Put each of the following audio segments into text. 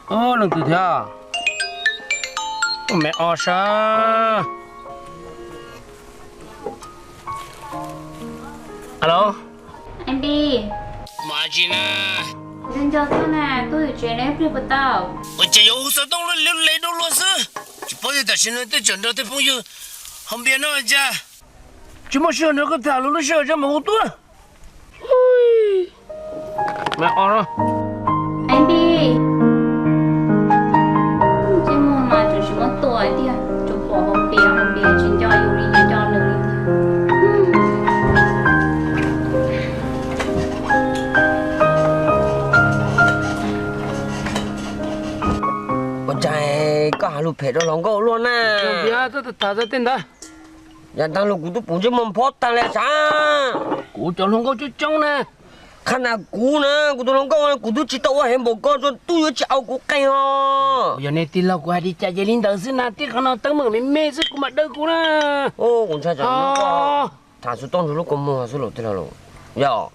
Leej twg thiab? Me o sav. Alo. Npis, mas tsis na, nco tuaj na, tuaj yuav tsev ne, pliag puas tau? Ua cas yuav hu xov tooj lub le rau luag xwb, tsis paub yog tam sim no twb tseem nrog tej phooj ywg haus npias no cas. Tsis muaj sij hawm nrog koj tham lus lub sij hawm tso mas hu tuaj. Me o no. Npis, ntsej muag mas tseem tsis muab tua tiag, tsuas pom haus npias haus npias tsis nco yus li nco nws li tiag. Ua cas koj hais lus phem rau hluas nkauj luaj na? Npis, txhob tham txog tej ntawd. Yav tag los kuv twb pom ntsej muag phob tag li sav. Kuv cov hluas nkauj coob coob na. Qhov na kuv na, kuv tus hluas nkauj kuv twb tsis tau ua heev npaum koj, tub yuav tsis au kuv qeej os. Yog nej tij laug kuv hais li cas ces li ntawd xwb na, tib qhov no teeb meem me me xwb kuv mam dawb kuv na. Kuv ntshai tsam tham xov tooj nrug lub kua muag xwb los tij laug los. Yog,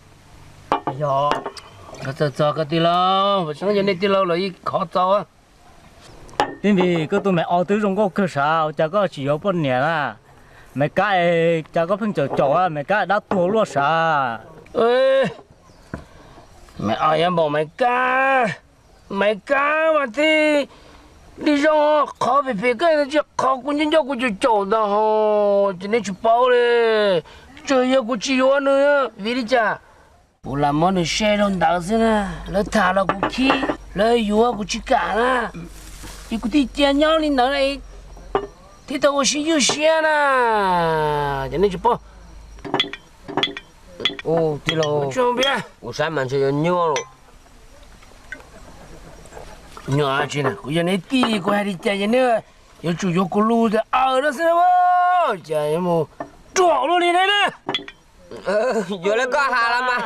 yog, koj txawj txog koj tij laug, yog nej tij laug los yeej khov txaus. Tib Npis, koj tus me o twb zoo nkauj kawg sav, ua cas koj tsis yuav poj niam na? Me Kab, cas koj pheej caum caum Me Kab dab tuag luaj sav. Me o, yog npaum Me Kab, Me Kab mas thiaj li zoo, qhov phem phem koj tsis qhov kuv nco nco kuv caum caum ntag hos, ces nej tsis paub li. Tsuas yog kuv tsis yuav nws, vim li cas? Kuv lam muab nws se rau ntawd xwb na, lawv tham los kuv khib, lawv yuav kuv tsis kam na, ces kuv thiaj cia nyob li ntawd, thiaj tau ua sib ywj siab na. Ces nej tsis paub. Tij laug, kuv saib mas ntshe yuav nyuaj lawm. Nyuaj tsi na, kuv yog neb tij kuv hais li cas ces neb yuav tsum yuav kuv lus tias aws no xwb na. Cas yuav mus ruam luaj li ne na. Yuav li koj hais los mas.